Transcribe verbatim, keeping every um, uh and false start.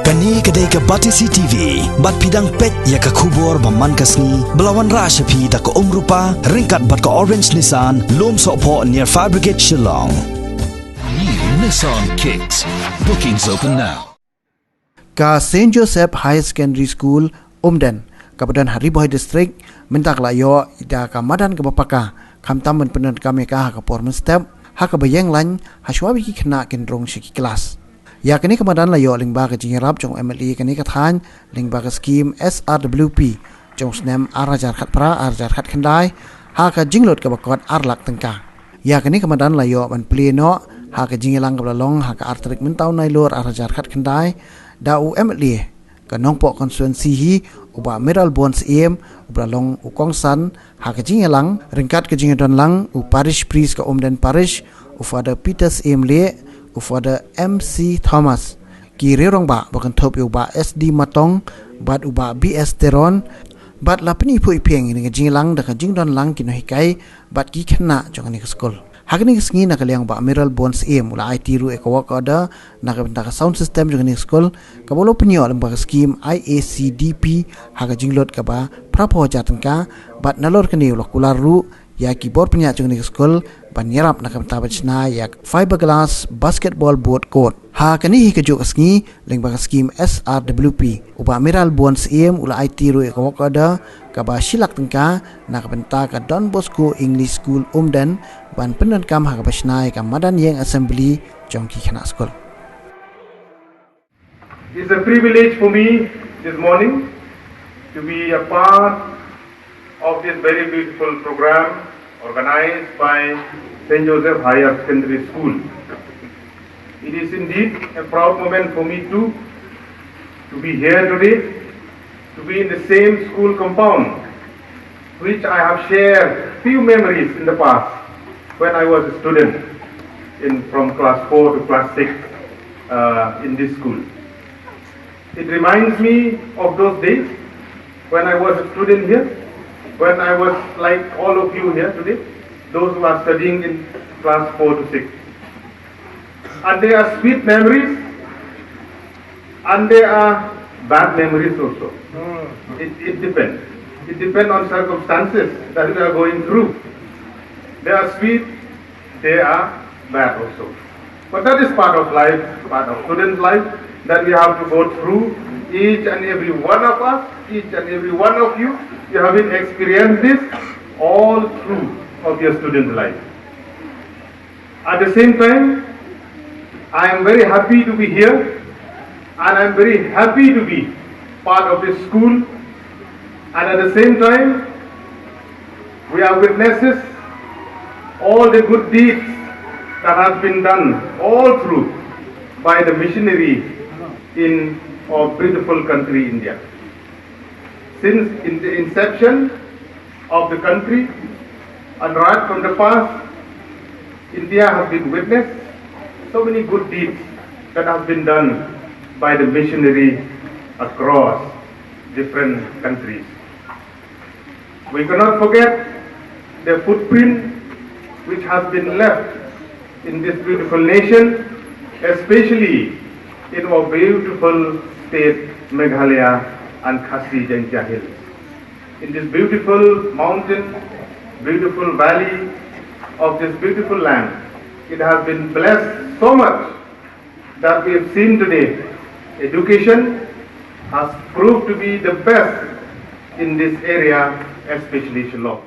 Kane ka dei ka Batesi T V, bad phi dang peit ïa ka khubor ba man ka sngi, ba la wanrah sha phi da ka Umrupa, ryngkat bad ka Orange Nissan, Lumsohphoh near Fire Brigade Shillong. New Nissan Kicks. Bookings open now. Ka Saint Joseph Higher Secondary School, Umden, kaba don ha Ri Bhoi District, mynta ka la ïoh da ka madan kaba paka, khamtam ban pyndonkam ïa ka ha ka por mynstep, ha kaba ïeng lain, ha shuwa ba ki khynnah kin rung sha ki klas. Ïa kane ka madan la ïoh lyngba ka jingïarap jong u M L A kane ka thaiñ, lyngba ka skim S R W P, jong u snem ar hajar khatphra, ar hajar khatkhyndai, ha ka jinglut kaba kot ar lak tyngka. Ïa kane ka madan la ïoh ban plie noh, ha ka jingïalang kaba la long, ha ka ar tarik mynta u Nailur ar hajar khatkhyndai, da u M L A ka Nongpoh constituency hi, u Bah Mayralborn Syiem, uba la long u kongsan, ha ka jingïalang, ryngkat ka jingïadon lang, u Parish Priest ka Umden Parish, u Father Peter Syiem Lieh, u Father M C Thomas. Ki riew rangbah ba kynthup ïa u Bah S D Matong, bad u Bah B S Teron, bad la pynïaphuh ïaphieng ïa kane ka jingïalang da ka jingdon lang ki nonghikai, bad ki khynnah jong kane ka skul. Ha kane ka sngi na ka liang u Bah Mayralborn Syiem u la aiti ruh ïa ka work order na ka bynta ka sound system jong kane ka skul, kaba u la pynïoh lyngba ka skim I A C D P ha ka jinglut kaba phra phew hajar tyngka, bad nalor kane u la kular ruh ïa ki bor pynïaid jong kane ka skul ban ïarap na ka bynta ban shna ïa ka fiberglass basketball board court. Ha kane hi kajuh ka sngi, lyngba ka skim S R W P, u Bah Mayralborn Syiem u la aiti ruh ïa ka work order kaba shi lak tyngka na ka bynta ka Don Bosco English School Umden, ban pyndonkam ha kaba shna ïa ka madan ïing assembly jong ki khynnah skul. It's a privilege for me this morning to be a part of this very beautiful program organized by Saint Joseph Higher Secondary School. It is indeed a proud moment for me too to be here today, to be in the same school compound, which I have shared few memories in the past when I was a student in, from class four to class six, uh, in this school. It reminds me of those days when I was a student here, when I was like all of you here today, those who are studying in class four to six. And they are sweet memories, and they are bad memories also. It, it depends. It depends on circumstances that we are going through. They are sweet, they are bad also. But that is part of life, part of student life, that we have to go through, each and every one of us, each and every one of you. You have been experienced this all through of your student life. At the same time, I am very happy to be here, and I am very happy to be part of this school. And at the same time, we are witnesses all the good deeds that has been done all through by the missionary in our beautiful country, India. Since in the inception of the country and right from the past, India has been witness so many good deeds that have been done by the missionary across different countries. We cannot forget the footprint which has been left in this beautiful nation, especially in our beautiful state Meghalaya and Khasi Jaintia Hills. In this beautiful mountain, beautiful valley of this beautiful land, it has been blessed so much that we have seen today. Education has proved to be the best in this area, especially Shillong.